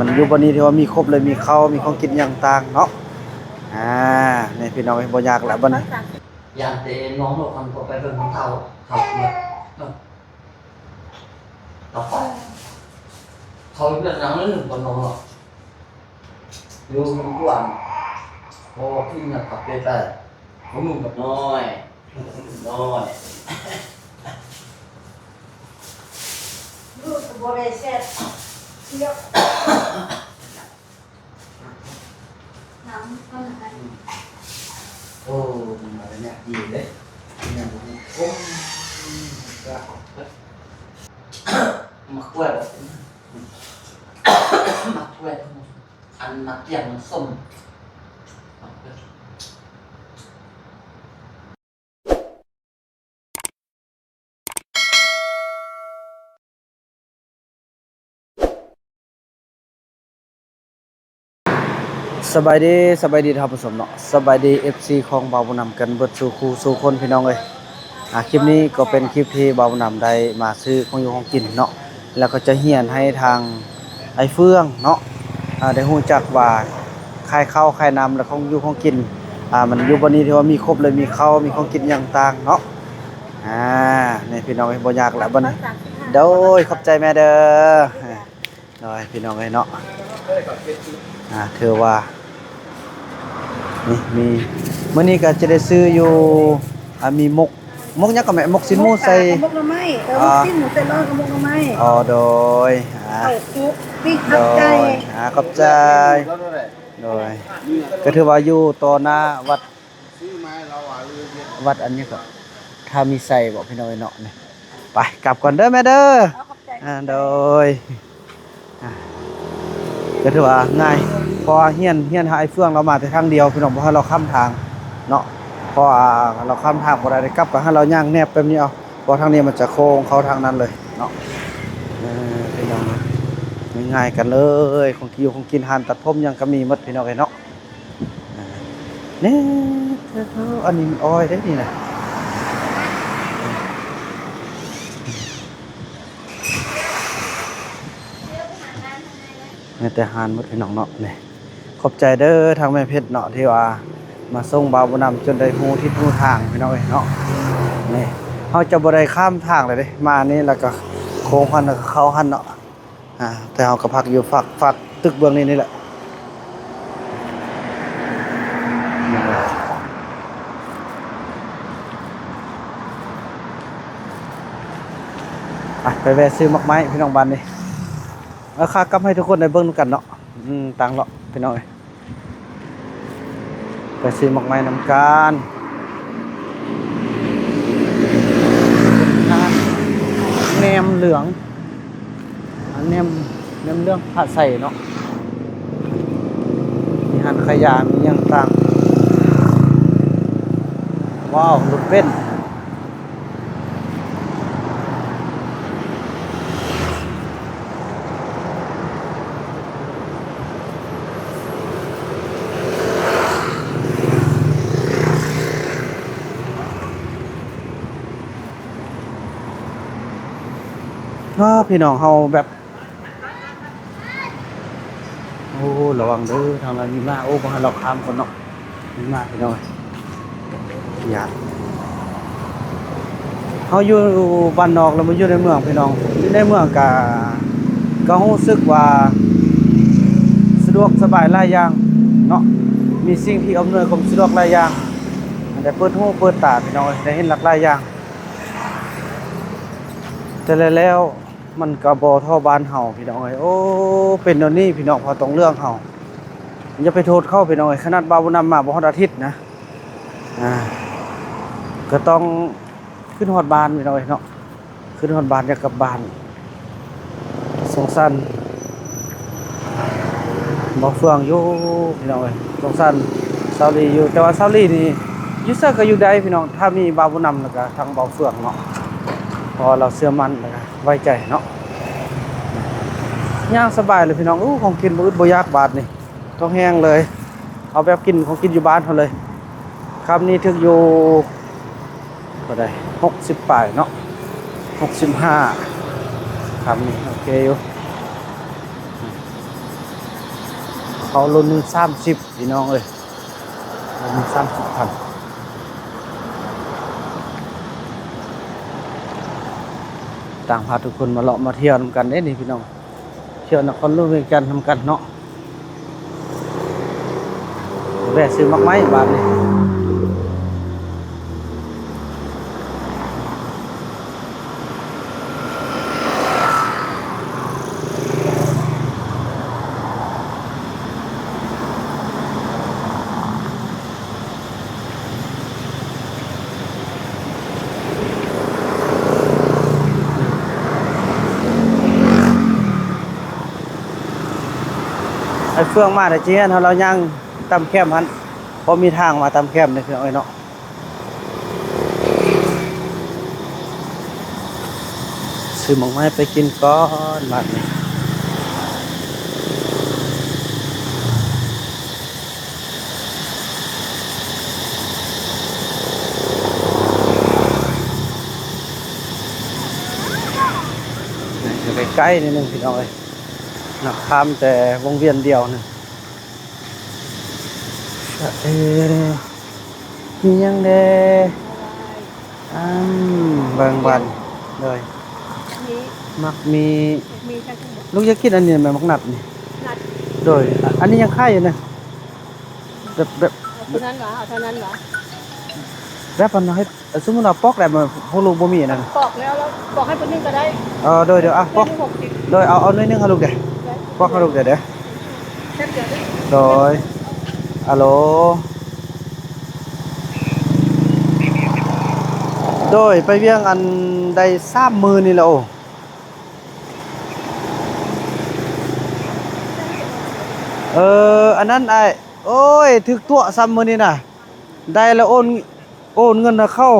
ມັນຢູ່ບ່ອນນີ້ຖືວ່າມີຄົບເລີຍ ມີເຂົ້າ ມີຂອງກິນຫຍັງຕ່າງເນາະ. ອ່າ ນີ້ພີ່ນ້ອງເອີຍ ບໍ່ຍາກລະບັດນີ້. ຢ້ານແຕ່ນ້ອງເນາະ ຄັນກໍໄປເບິ່ງຂອງເຖົ້າ ເຖົ້າເກືອເນາະ ເຂົ້າໄປ ເຂົ້າເຮືອນຫຼັງໜຶ່ງບໍ່ນ້ອງເນາະ ຢູ່ເຮືອນກວ້າງ ພໍກິນແລ້ວກໍໄປ ໄປ ຂອງໜຸ່ມກັບນ້ອຍ ໜຸ່ມກັບນ້ອຍ ລູກກໍບໍ່ໄດ້ແຊບ ໂອ້ ມັນມາໄດ້ຍາກດີເດ້ ຍັງບໍ່ຮູ້ຄົນ ມັກກ້ວຍບໍ່ ມັກກ້ວຍ ອັນມັກກ້ຽງມັນສົ້ມ ມັກກ້ວຍ. ສະບາຍດີ ສະບາຍດີທ່ານຜູ້ຊົມເນາະ ສະບາຍດີ ເອັຟຊີ ຂອງບ່າວບຸນນຳກັນເບິດສູ່ຄູ່ສູ່ຄົນ ພີ່ນ້ອງເອີຍ. ອ່າ ຄລິບນີ້ກໍເປັນຄລິບທີ່ບ່າວບຸນນຳໄດ້ມາຊື້ຂອງຢູ່ຂອງກິນເນາະ ແລ້ວກໍຈະຮຽນໃຫ້ທາງອ້າຍເຟືອງເນາະ ອ່າ ໄດ້ຮູ້ຈັກວ່າຂາຍເຂົ້າຂາຍນ້ຳ ແລະ ຂອງຢູ່ຂອງກິນ ອ່າ ມັນຢູ່ບ່ອນນີ້ຖືວ່າມີຄົບເລີຍ ມີເຂົ້າ ມີຂອງກິນຫຍັງຕ່າງເນາະ. ອ່າ ນີ້ພີ່ນ້ອງເອີຍ ບໍ່ຍາກລະບັດນີ້. ໂດຍ ຂອບໃຈແມ່ເດີ. ໂດຍ ພີ່ນ້ອງເອີຍເນາະ ອ່າ ຖືວ່າ ນີ້ມີ ມື້ນີ້ກໍຈະໄດ້ຊື້ຢູ່ ອ່າ ມີໝົກ ໝົກຫຍັງກໍແມ່ ໝົກຊີ້ນໝູໃສ່ ໝົກປາກັບໝົກໜໍ່ໄມ້ ເອີ ໝົກຊີ້ນໝູໃສ່ລອຍກັບໝົກໜໍ່ໄມ້. ອໍ ໂດຍ ອ່າ ເຂົ້າຄຸກ ປີ້ງຜັດໄກ່. ໂດຍ ອ່າ ຂອບໃຈ. ໂດຍ ກໍຖືວ່າຢູ່ຕໍ່ໜ້າວັດ ວັດອັນນີ້ກໍ ຖ້າມີໄຊບໍ ພີ່ນ້ອງເອີຍເນາະ. ນີ້ ໄປ ກັບກ່ອນເດີແມ່ເດີ. ເອົາ ຂອບໃຈ. ອ່າ ໂດຍ ອ່າ ກໍຖືວ່າງ່າຍ ເພາະວ່າຮຽນ ຮຽນຫາອ້າຍເຟືອງ ລາວມາແຕ່ທາງດຽວ ພີ່ນ້ອງ ບໍ່ໃຫ້ລາວຂ້າມທາງເນາະ ເພາະວ່າລາວຂ້າມທາງບໍ່ໄດ້ ໄດ້ກັບກໍໃຫ້ລາວຍ່າງແນບແບບນີ້ເອົາ ເພາະທາງນີ້ມັນຈະໂຄ້ງເຂົ້າທາງນັ້ນເລີຍເນາະ. ເອີ ພີ່ນ້ອງ ງ່າຍໆກັນເລີຍ ຂອງຢູ່ຂອງກິນ ຮ້ານຕັດຜົມຫຍັງກໍມີໝົດ ພີ່ນ້ອງເອີຍເນາະ. ອ່າ ນີ້ ອັນນີ້ມັນອ້ອຍເດ້ນີ້ນະ ມີແຕ່ຮ້ານໝົດ ພີ່ນ້ອງເນາະ. ນີ້ ຂອບໃຈເດີທາງແມ່ເພັດເນາະ ທີ່ວ່າມາສົ່ງບ່າວບຸນນຳຈົນໄດ້ຮູ້ທິດຮູ້ທາງ ພີ່ນ້ອງເອີຍເນາະ. ນີ້ ເຮົາຈະບໍ່ໄດ້ຂ້າມທາງເລີຍເດ້ ມານີ້ແລ້ວກໍໂຄ້ງຫັ້ນ ແລ້ວກໍເຂົ້າຫັ້ນເນາະ. ອ່າ ແຕ່ເຮົາກໍພັກຢູ່ຟາກ ຟາກຕຶກເບື້ອງນີ້ນີ້ແຫຼະ. ໄປ ໄປແວ່ຊື້ໝາກໄມ້ ພີ່ນ້ອງ ບາດນີ້. ເອົາ ຂາກັບໃຫ້ທຸກຄົນໄດ້ເບິ່ງນຳກັນເນາະ. ອືມ ຕ່າງເລາະ ພີ່ນ້ອງເອີຍ. ໄປຊື້ໝາກໄມ້ນຳກັນ. ແໜມເຫຼືອງ ແໜມ ແໜມເຫຼືອງພະໄຊເນາະ. ມີຮ້ານຂາຍຢາ ມີຫຍັງຕ່າງ. ວ້າວ ລົດເບັນ. ອ້າ ພີ່ນ້ອງເຮົາແບບ ໂອ້ ລະວັງເດີ ທາງນັ້ນມີມ້າ. ໂອ້ ບໍ່ໃຫ້ລາວຂ້າມກ່ອນເນາະ ມີມ້າ ພີ່ນ້ອງ. ຢ້ານ ເຮົາຢູ່ບ້ານນອກແລ້ວມາຢູ່ໃນເມືອງ ພີ່ນ້ອງ ຢູ່ໃນເມືອງກະ ກະຮູ້ສຶກວ່າສະດວກສະບາຍຫຼາຍຢ່າງເນາະ ມີສິ່ງທີ່ອຳນວຍຄວາມສະດວກຫຼາຍຢ່າງ ໄດ້ເປີດຫູເປີດຕາ ພີ່ນ້ອງເອີຍ ໄດ້ເຫັນຫຼາກຫຼາຍຢ່າງ. ແຕ່ແລ້ວ ມັນກໍບໍ່ທໍ່ບ້ານເຮົາ ພີ່ນ້ອງເອີຍ. ໂອ້ ເປັນແນວນີ້ ພີ່ນ້ອງ ເພາະຕ້ອງເລື່ອງເຮົາ ຢ່າໄປໂທດເຂົາ ພີ່ນ້ອງເອີຍ. ຂະໜາດບ່າວບຸນນຳມາບໍ່ຮອດອາທິດນະ ອ່າ ກໍຕ້ອງຂຶ້ນຮອດບ້ານ ພີ່ນ້ອງເອີຍເນາະ ຂຶ້ນຮອດບ້ານ ຢາກກັບບ້ານ. ສົງສານບ່າວເຟືອງຢູ່ ພີ່ນ້ອງເອີຍ ສົງສານສາວລີຢູ່. ແຕ່ວ່າສາວລີນີ້ຢູ່ໃສກໍຢູ່ໄດ້ ພີ່ນ້ອງ ຖ້າມີບ່າວບຸນນຳ ແລ້ວກໍທາງບ່າວເຟືອງເນາະ ເພາະວ່າລາວເຊື່ອໝັ້ນ ແລ້ວກໍໄວ້ໃຈເນາະ. ຍ່າງສະບາຍເລີຍ ພີ່ນ້ອງ. ໂອ້ ຂອງກິນບໍ່ອຶດບໍ່ຢາກບາດນີ້ ທ້ອງແຮງເລີຍ. ເອົາແບບກິນ ຂອງກິນຢູ່ບ້ານເຮົາເລີຍ. ຄຳນີ້ຖືກຢູ່ ເທົ່າໃດ ຫົກສິບປາຍເນາະ ຫົກສິບຫ້າ ຄຳນີ້ໂອເຄຢູ່. ເຂົາໂລໜຶ່ງສາມສິບ ພີ່ນ້ອງເອີຍ ໂລໜຶ່ງສາມສິບພັນ. ຕ່າງພາທຸກຄົນມາເລາະມາທ່ຽວນຳກັນເດ້ນີ້ພີ່ນ້ອງ ທ່ຽວນະຄອນຫຼວງວຽງຈັນນຳກັນເນາະ. ແວ່ຊື້ໝາກໄມ້ບາດນີ້. ໄອ້ເຟືອງມາແຕ່ເຈຍນ ເຮົາລາວຍ່າງຕາມແຄມຫັ້ນ ພໍມີທາງມາຕາມແຄມນີ້ ພີ່ນ້ອງເອີຍເນາະ. ຊື້ໝາກໄມ້ໄປກິນກ່ອນບາດນີ້. ໃກ້ໆ ໜ້ອຍໜຶ່ງ ພີ່ນ້ອງເອີຍ ນັບຂ້າມແຕ່ວົງວຽນດຽວໜຶ່ງ. ເອີ ມີຫຍັງແດ່? ອາ ເບິ່ງບາດ ໂດຍ ມີ ໝາກມີ ມີ ລູກຢາກກິນອັນນີ້ແມ່ນໝາກນັດນີ້ ນັດ ໂດຍ ອາ ອັນນີ້ຍັງຂາຍຢູ່ນະ ແບບ ແບບ ເອົາເທົ່ານັ້ນຫວາ ເອົາເທົ່ານັ້ນຫວາ ແບບອັນໃຫ້ ສົມມຸດວ່າປອກແລ້ວ ພວກລູກບໍ່ມີອັນນັ້ນ ປອກແລ້ວ ແລ້ວປອກໃຫ້ຜູ້ໜຶ່ງກໍໄດ້ ເອີ ໂດຍ ໂດຍ ອະ ປອກ ໂດຍ ເອົາ ເອົາໜ້ອຍໜຶ່ງໃຫ້ລູກແດ່ ໄດ້ ປອກໃຫ້ລູກແດ່ເດີ ໂດຍ ອາໂຫຼ ໂດຍ ໄປວຽງອັນໄດ້ສາມມື້ນີ້ແຫຼະ ໂອ ເອີ ອັນນັ້ນອ້າຍ ໂອ້ຍ ຖືກຕົວະຊ້ຳມື້ນີ້ນະ ໄດ້ແລ້ວໂອນ ໂອນເງິນໃຫ້ເຂົາ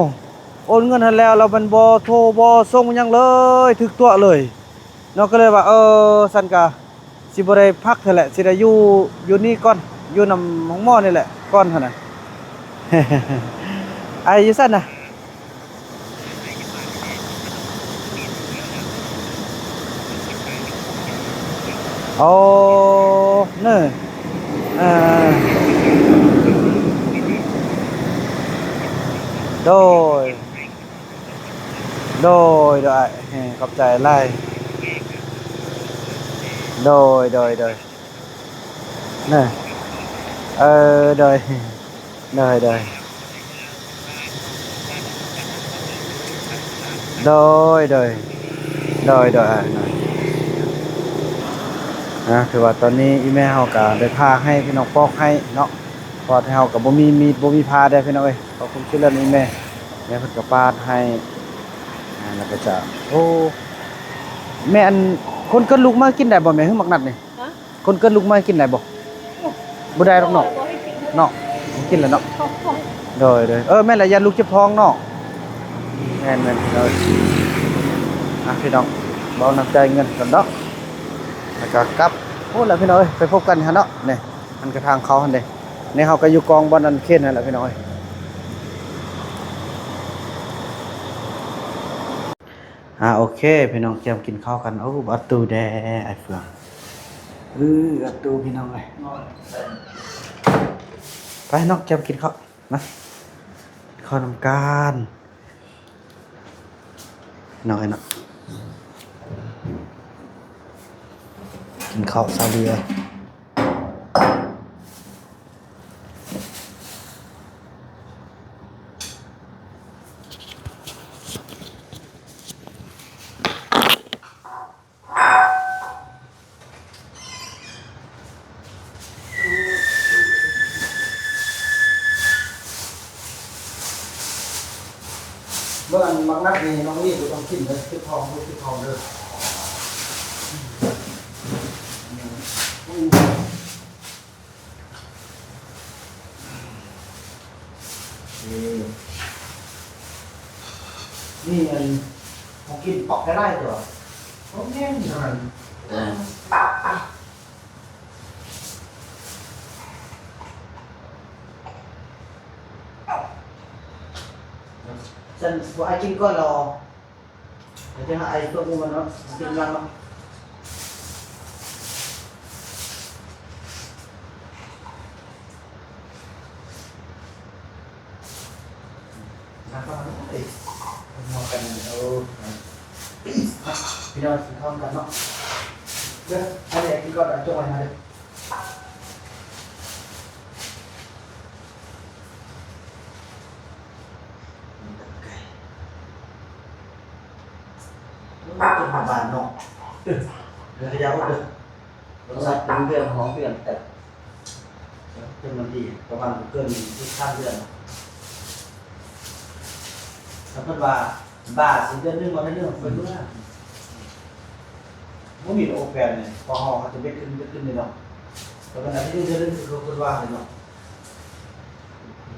ໂອນເງິນໃຫ້ແລ້ວ ແລ້ວມັນບໍ່ໂທບໍ່ສົ່ງຫຍັງເລີຍ ຖືກຕົວະເລີຍເນາະ ກໍເລີຍວ່າ ເອີ ຊັ້ນກະ ຊິບໍ່ໄດ້ພັກເທື່ອແຫຼະ ຊິໄດ້ຢູ່ ຢູ່ນີ້ກ່ອນ ຢູ່ນຳໂຮງໝໍນີ້ແຫຼະກ່ອນຫັ້ນນະ ໄອຢູ່ຊັ້ນນະ ໂອ້ ເນີ ເອີ ໂດຍ ໂດຍ ໂດຍ ອ້າຍ ຂອບໃຈຫຼາຍ ໂດຍ ໂດຍ ໂດຍ ເນີ ເອີ ໂດຍ ໂດຍ ໂດຍ ໂດຍ ໂດຍ ໂດຍ ໂດຍ ອ້າຍ ໂດຍ ນະ ຖືວ່າຕອນນີ້ອີ່ແມ່ເຮົາກະໄດ້ຜ່າໃຫ້ພີ່ນ້ອງປອກໃຫ້ເນາະ ເພາະວ່າເຮົາກະບໍ່ມີມີດ ບໍ່ມີຜ່າເດ້ພີ່ນ້ອງເອີຍ ຂອບຄຸນຊິເລີນອີ່ແມ່ ແມ່ເພິ່ນກະປາດໃຫ້ ອາ ແລ້ວກະຈະ ໂອ້ ແມ່ ອັນ ຄົນເກີດລູກມາກິນໄດ້ບໍ່ແມ່ ຫຼືໝາກນັດນີ້? ຮະ? ຄົນເກີດລູກມາກິນໄດ້ບໍ່? ໂອ້ ບໍ່ໄດ້ດອກເນາະ ບໍ່ ບໍ່ໃຫ້ກິນເນາະ ບໍ່ກິນແລ້ວເນາະ ໂດຍ ໂດຍ ເອີ ແມ່ນແຫຼະ ຢ້ານລູກເຈັບທ້ອງເນາະ ແມ່ນໆ ໂດຍ ອ່ະ ພີ່ນ້ອງ ເວົ້ານຳຈ່າຍເງິນກ່ອນເນາະ ແລ້ວກະກັບ ໂອ້ ແລ້ວພີ່ນ້ອງເອີຍ ໄປພົບກັນຫັ້ນເນາະ ນີ້ ອັນກະທາງເຂົ້າຫັ້ນເດ້ ນີ້ເຮົາກະຢູ່ກອງບ່ອນອັນເຄນຫັ້ນແຫຼະພີ່ນ້ອງເອີຍ. ອ່າ ໂອເຄ ພີ່ນ້ອງ ກຽມກິນເຂົ້າກັນ ໂອ້ ອັດຕູແດ່ ອ້າຍເຟືອງ ອື ອັດຕູ ພີ່ນ້ອງເອີຍ ໄປນ້ອງ ກຽມກິນເຂົ້າ ມາ ກິນເຂົ້ານຳກັນ ນ້ອງເອີຍເນາະ ກິນເຂົ້າ ສາວລີເອີຍ. ເບິ່ງອັນໝາກນັດນີ້ ນ້ອງລີບໍ່ຕ້ອງກິນເດີ ເຈັບທ້ອງ ເຈັບທ້ອງເດີ. ນີ້ ນີ້ອັນ ຂອງກິນປອກໄດ້ຫຼາຍຕົວ ຂອງແພງເທົ່ານັ້ນ ຊັ້ນ ບໍ່ ອ້າຍກິນກ່ອນລະ. ເດີ ຫາໄອພວກມັນເນາະ ເປັນລັງເນາະ. ເອົາ ພີ່ນ້ອງກິນເຂົ້ານຳກັນເນາະ ເດີ ໃຜຢາກກິນກ່ອນ ເອົາຈົກໄວ້ໃຫ້ເດີ. ເປັນບ້ານເນາະ ເດີ ເດີ ຂະຫຍັບເດີ ລົດຊາດເປັນເດືອນ ສອງເດືອນ ແຕ່ ເປັນມັນດີ ປະມານເກີນສິບສາມເດືອນ. ຖ້າເພິ່ນວ່າ ບ້າ ສິເດືອນໜຶ່ງ ບໍ່ໄດ້ເລື່ອງ ເພິ່ນເມືອ ບໍ່ມີໂອແປນນີ້ ພໍເຮົາ ເຮົາຈະເບັດຂຶ້ນ ເບັດຂຶ້ນນີ້ເນາະ ແຕ່ມັນອາດຈະຢູ່ເດືອນໜຶ່ງ ຄືເພິ່ນວ່ານີ້ເນາະ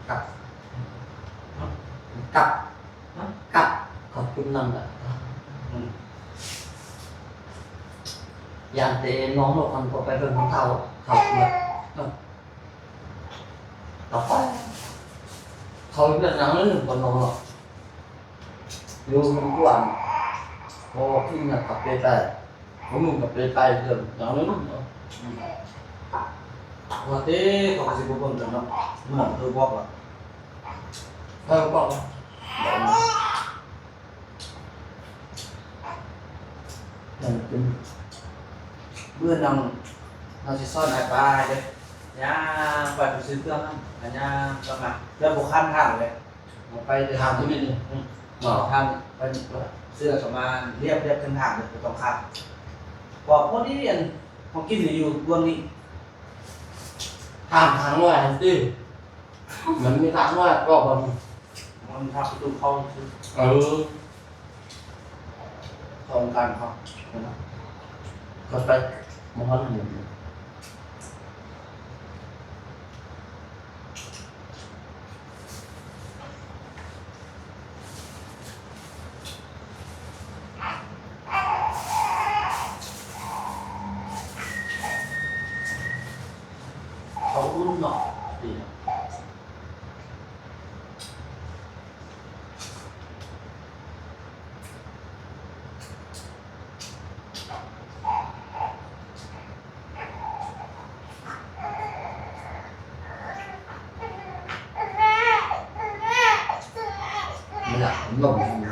ກັບ ກັບ ກັບ ເຂົ້າຈຸ່ມນຳລະ ອືມ ຢ້ານແຕ່ນ້ອງເນາະ ຄັນບໍ່ໄປເບິ່ງນຳເຂົາ ເຂົາເມື່ອ ເຂົ້າເລື່ອງຫຍັງເລື່ອງບໍ່ນອນເນາະ ຢູ່ເຮືອນກວ້າງ ພໍກິນຫຍັງກໍເປັນໄດ້ ບໍ່ນຸ່ງກໍເປັນໄດ້ ເລື່ອງຫຍັງເລື່ອງໜຶ່ງເນາະ ວ່າແຕ່ເຂົາກໍຊິບໍ່ເບິ່ງກັນເນາະ ເມື່ອໂທບອກລະ ໃຜບອກລະ ນັ້ນເປັນ ມື້ໜຶ່ງເຮົາຊິສອນອ້າຍປ້າເດ້ ຍ່າງໄປໄປຊື້ເຄື່ອງນັ້ນ ຍ່າງກັບມາ ແລ້ວບໍ່ຄັນທາງເລີຍ ໄປແຕ່ທາງນີ້ ອືມ ທາງໄປຊື້ແລ້ວກໍມາລຽບ ລຽບເສັ້ນທາງເລີຍ ບໍ່ຕ້ອງຂ້າມ ກໍພໍດີອັນຂອງກິນນີ້ຢູ່ເບື້ອງນີ້ ທາງ ທາງນ້ອຍຫັ້ນຕິ ມັນມີທາງນ້ອຍກໍບໍ່ມີ ມັນທາງປະຕູເຂົ້າຊື່ ເອີ ຂອງການເຂົາ ເຂົາໄປບໍ່ຮອດຫັ້ນ. ເຂົາອຸ່ນເນາະ ດີເນາະ.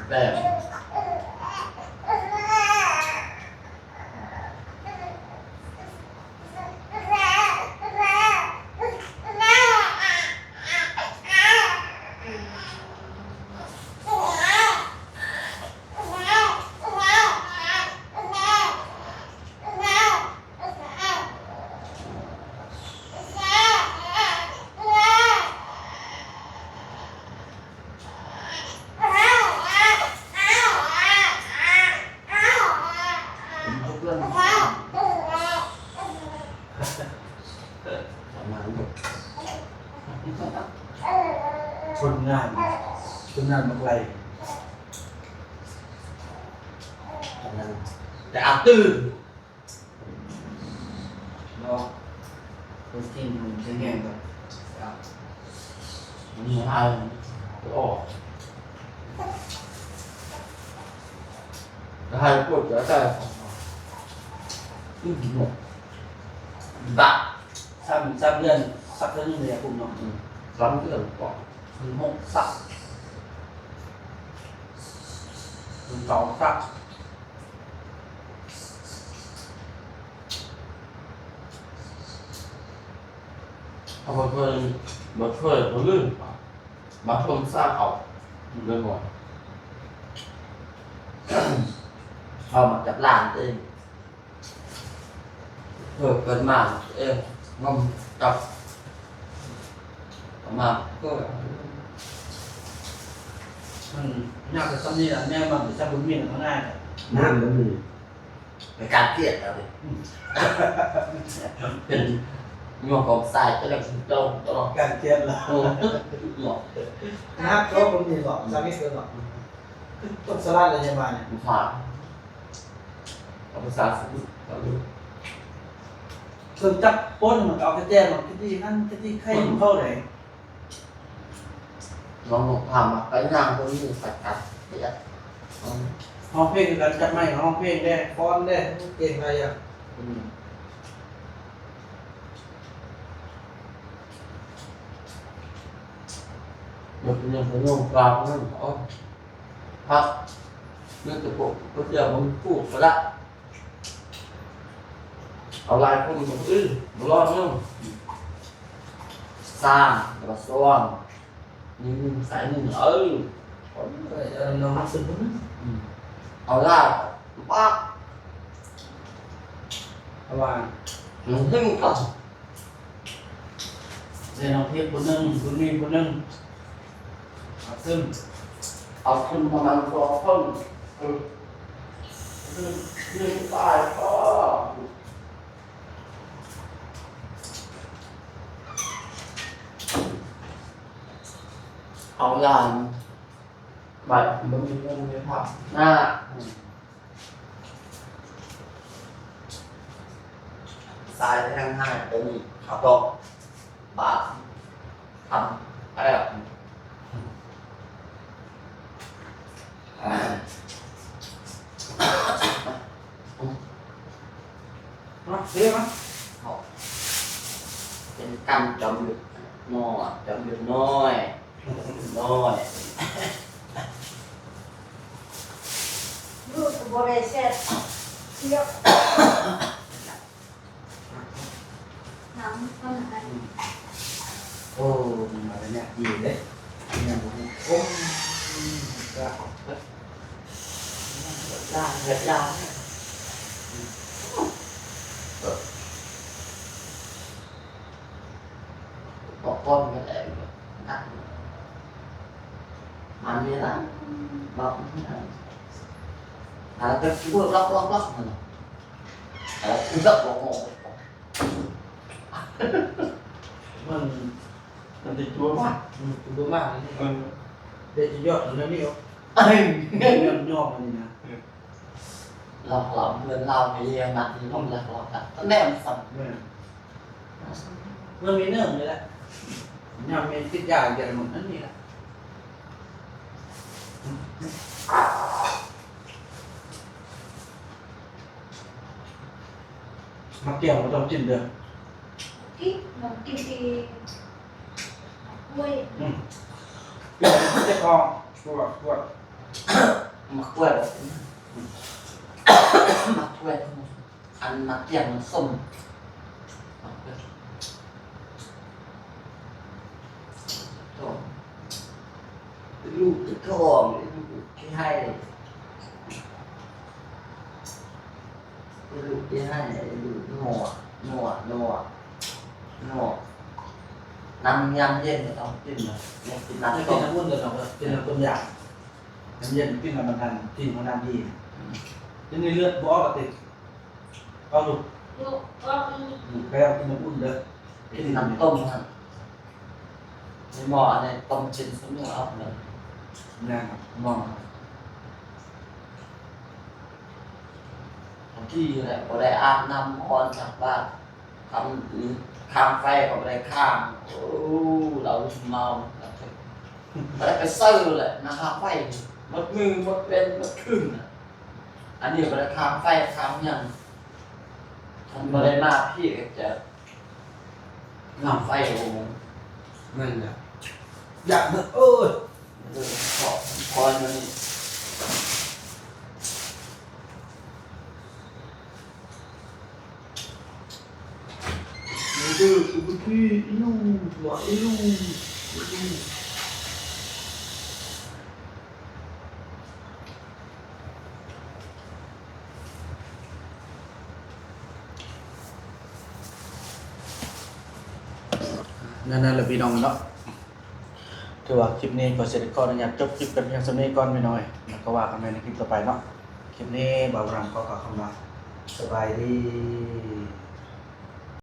ຄົນງາມ ຄົນງາມບັກໄຫຼ ຄົນງາມ ແຕ່ອາບຕື່ມ ເນາະ ເປັນສິ່ງທີ່ແຂງແຮງກໍ ມັນຫາຍອອກ ຫາຍປວດແລ້ວ ອືມ ບາດ ສາມ ສາມເດືອນສັກເທື່ອໜຶ່ງເດ ຍາຄຸມເນາະ ອືມ ສາມເດືອນກວ່າ ເປັນຫົກສັກ ເປັນເກົ້າສັກ. ເຮົາບໍ່ເຄີຍ ບໍ່ເຄີຍ ບໍ່ລືມ ບາງຄົນຊາເຂົາເລີຍບໍ່ ເຂົ້າມາຈາກຫຼານເອງ ເອີ ເກີດມາເອງ ງອມຈັບ ມາເກີດ ມັນຍາກແຕ່ສ່ຳນີ້ລະ ແມ່ມັນຊິສຳບຸນມີນມັນງ່າຍແທ້ ງານມັນມີ ເປັນການກຽດເອົາເດ ອືມ ເປັນຍ້ອນຂອງຊາຍ ເປັນເລື່ອງຂອງເຈົ້າ ເຈົ້າ ການກຽດລະ ເອີ ເນາະ ຮັກຕົວຄົນນີ້ເນາະ ສາມີເພິ່ນເນາະ ອືມ ຄືຕ້ອງສະຫຼາດລະ ຢ່າວ່ານີ້ ຜູ້ຊາຍ ເອົາພາສາສະກຸດ ເອົາເລີຍ ເຊິ່ງຈັບປົນມັນກໍເອົາແຕ່ແຕ່ມັນຄະດີນັ້ນຄະດີໄຂ່ຂອງເຂົາໃດ ນ້ອງ ນ້ອງຖາມວ່າໄປຍ່າງຄົນນີ້ໄປກັນ ໄປຫຍັງ ຮ້ອງເພງຄືກັນ ຈັບໄມຮ້ອງເພງແດ່ ຟ້ອນແດ່ ເກັ່ງຫຼາຍຢ່າງ ອືມ ມັ ຍັງບໍ່ຍອມກາບນັ້ນ ເອົາ ພັກ ມີແຕ່ພວກເຂົາເຈົ້າບໍ່ມີຜູ້ກະລະ ເອົາຫຼາຍຄົນກະຄືບໍ່ລອດເນາະ ສ້າງແລ້ວກະຊອງ ນີ້ໜຶ່ງໃສ່ໜຶ່ງ ເອີ ເອົາໜຶ່ງ ເອົາຫຼາຍ ປາກ ເອົາວ່າ ໜຶ່ງ ໜຶ່ງ ກໍ ໃສ່ນ້ອງເພັດຜູ້ໜຶ່ງ ບຸນມີຜູ້ໜຶ່ງ ເອົາຂຶ້ນ ເອົາຂຶ້ນປະມານສອງຄົນ ເອີ ໜຶ່ງ ໜຶ່ງຕາຍ ເອີ ເອົາຫຼາຍ ບາດບໍ່ມີເງິນໄປພັກນາ ສາຍແຮງຫາຍໂຕນີ້ ເຂົາຕ້ອງບາດທຳແລ້ວ ມາ ເດ ມາ ເຮົາເປັນກຳຈອມຍຸດນ້ອຍ ຈອມຍຸດນ້ອຍ ນ້ອຍ ລູກກໍບໍ່ໄດ້ແຊບ ທຽບ ນ້ຳມັນ ໂອ້ ມັນມາໄລຍະດີເດ້ ຍັງບໍ່ຄົມ ລາງເຫືອດລາງ ບອກກ່ອນກໍໄດ້ ມັນນີ້ລະ ບອກ ອາ ກໍຄືລອກໆໆ ນັ້ນ ເອີ ຄືລອກໆ ມັນ ມັນຈະຈົວມາກ ອືມ ຈົວມາກນີ້ ເອີ ເດຈະຍອດອັນນີ້ອອກ ເອີ ຍອດ ຍອດອັນນີ້ນະ ເອີ ລອກໆ ເພື່ອນລາວໄປຮຽນມາທີ່ຫ້ອງລອກໆ ນະ ແນມຊ້ຳ ແມ່ນ ມັນມີເນີ່ງນີ້ແຫຼະ ຍາມແມ່ນຕິດຢາເຢຍລະມັນນັ້ນນີ້ແຫຼະ ໝາກກ້ວຍບໍ່ຕ້ອງກິນເດີ ກິນ ນ້ອງກິນແຕ່ໝາກກ້ວຍ ອືມ ກິນແຕ່ຂອງ ກວດ ກວດ ໝາກກ້ວຍບໍ່ກິນ ອືມ ໝາກກ້ວຍ ອັນໝາກກ້ວຍມັນສົ້ມ ລູກທີ່ທ້ອງ ລູກທີ່ໃຫ້ ລູກທີ່ໃຫ້ ລູກນົວ ນົວ ນົວ ນົວ ນ້ຳຍາມເຢັນກໍຕ້ອງກິນນະ ຢາກກິນນ້ຳ ຢາກກິນນ້ຳອຸ່ນເດີເນາະ ກິນນ້ຳຕົ້ມຢາ ນ້ຳເຢັນກິນແລ້ວມັນທັນ ກິນຫົວນ້ຳດີ ອືມ ດຽວນີ້ເລືອດບໍ່ອອກແລ້ວຕິ ເອົາຢູ່ ອືມ ແລ້ວກິນນ້ຳອຸ່ນເດີ ກິນນ້ຳຕົ້ມຫັ້ນ ໃນໝໍ້ອັນນີ້ຕົ້ມກິນຊຸມື້ອອກເລີຍ ແມ່ນ ໝໍ້ ບາງທີແຫຼະ ບໍ່ໄດ້ອາບນ້ຳຮ້ອນຈັກບາດ ຄາມ ຄາມໄຟກໍບໍ່ໄດ້ຄາງ ໂອ້ ລາວເມົາ ບໍ່ໄດ້ໄປໃສແຫຼະ ນາຄາໄຟ ໝົດມື້ໝົດເວັນໝົດຄືນນະ ອັນນີ້ບໍ່ໄດ້ຄາງໄຟຄາງຫຍັງ ຄັນບໍ່ໄດ້ມາພີ້ກໍຈະ ນ້ຳໄຟບໍ່ ແມ່ນແຫຼະ ຢາກເດີ ເອີຍ ເດີ ຂໍ ຂໍແນວນີ້ ເດີ ອຸບາທີ ອີລູ ວ່າ ອີລູ ອີລູ. ນັ້ນແຫຼະພີ່ນ້ອງເນາະ ຖືວ່າຄລິບນີ້ກໍຊິໄດ້ຂໍອະນຸຍາດຈົບຄລິບກັນພຽງສ່ຳນີ້ກ່ອນພີ່ນ້ອງ ແລ້ວກໍວ່າກັນໃໝ່ໃນຄລິບຕໍ່ໄປເນາະ ຄລິບນີ້ບ່າວບຸນນຳຂໍກ່າວຄຳວ່າ ສະບາຍດີ.